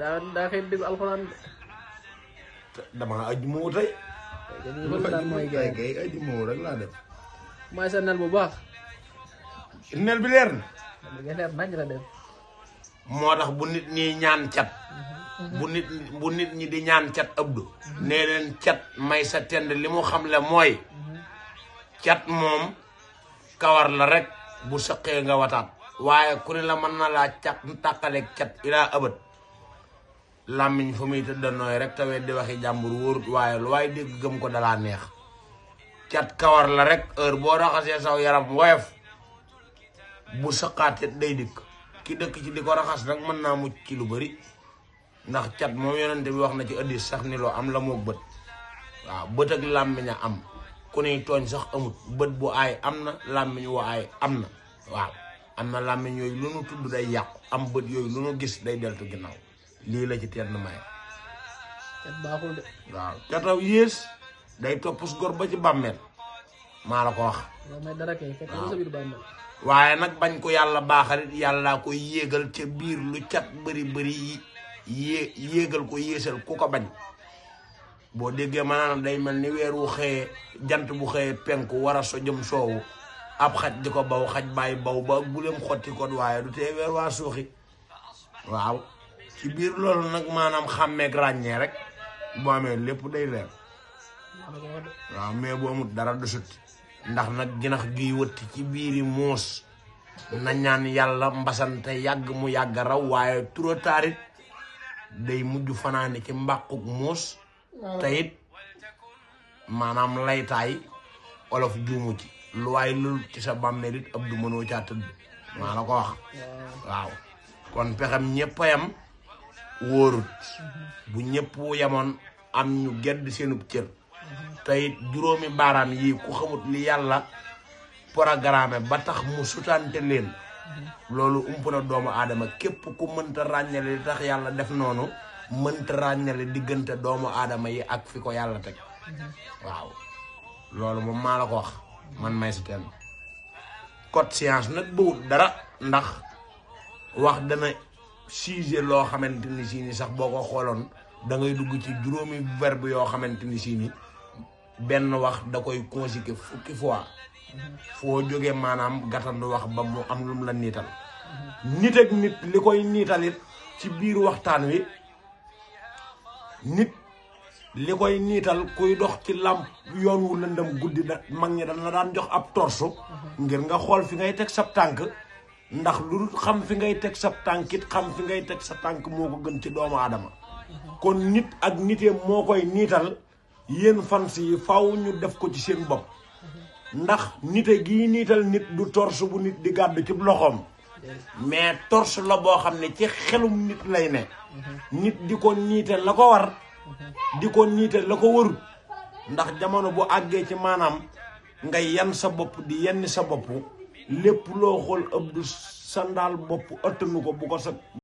daa xëy dégg alxuraan dama aji moo tey. kay aji moo rek laa def. mooy sa nel bu baax. nel bi leer na. leer nañ la def. moo tax bu nit ñi ñaan cat. bu nit ñi di ñaan cat Abdou. nee leen cat may sa tend li mu xamle mooy. cat moom kawar la rek bu sëqee nga wataat. waaye ku ne la mën na laa cat tàqaleeg cat ilaa ëbët. làmmiñ fa muy tëdd nooy rek tawee di waxi jàmbur wóorut waaye lu waaye dégg gëm ko dalaa neex. cat kawar la rek heure boo raxasee saw yaram woyof bu sëqaatee day dikk. ki dëkk ci di ko raxas nag mën naa mucc ci lu bari ndax cat moom yonente bi wax na ci ëddis sax ni loo am la moog bët. waaw bët ak làmmiñ a am ku ney tooñ sax amut bët bu aay am na làmmiñ wu aay am na. waaw am na làmmiñ yooyu lu nu tudd day yàqu am bët yooyu lu nu gis day deltu ginnaaw lii la ci teen maye. cat baaxul de. waaw cataw yées day toppus gor ba ci bàmmeel maa la ko wax. loolu may dara kay fekk sa biir bàmmeel. waaye nag bañ ko yàlla baaxalit yàlla koy yéegal ca biir lu cat bëri bëri yéegal ko yéesal ku ko bañ. boo déggee maanaam day mel ni weer wu xëyee jant bu xëyee penku war a so jëm soowu ab xaj di ko baw xaj bàyyi baw ba bu leen xotti ko waaye du tee weer waa suuxi. waaw ci biir loolu nag maanaam xàmmeeg ràññee rek boo amee lépp day leer. waaw mais bu amut dara du sut ndax nag ginax juy wëtti ci biiri muus na ñaan yàlla mbasante yàgg mu yàgg raw waaye trop tard it day mujj fanaane ci mbàquk muus te it maanaam laytaay olof juumu ci lu waay lul ci sa bàmmeel it ab du mënoo caa tëdd maa la ko wax. waaw kon pexem ñëpp a yam wóorut bu ñëpp yemoon am ñu gedd seenub cër te it juróomi baaraam yii ku xamut li yàlla programme ba tax mu sutante leen loolu ump na doomu aadama képp ku mënta ràññale li tax yàlla def noonu mënta ràññale diggante doomu aadama yi ak fi ko yàlla teg. waaw loolu moom maa la ko wax man may si kenn code science nag bëwut dara ndax wax dana sujet loo xamante ni si ni sax boo ko xooloon da ngay dugg ci juróomi verbe yoo xamante ni si ni benn wax da koy conjuguer fukki fois foo jógee maanaam gàttandu wax ba mu am lum la niital. nit ak nit li koy niitalit ci biir waxtaan wi nit li koy niital kuy dox ci làmp yoon wu lëndëm guddi da mag ñi dana daan jox ab torsu ngir nga xool fi ngay teg sab tànk ndax lu xam fi ngay teg sab tànk it xam fi ngay teg sa tànk moo ko gën ci doomu aadama. kon nit ak nitee moo koy niital yéen fans yi faw ñu def ko ci seen bopp ndax nite gii niital nit du torse bu nit di gàddu ci loxoom mais torse la boo xam ne ci xelum nit lay ne. nit di ko niite la ko war di ko niite la ko warut ndax jamono bu àggee ci maanaam ngay yan sa bopp di yenn sa bopp lépp loo xool ëpp du sandaal bopp ëttanu ko bu ko sa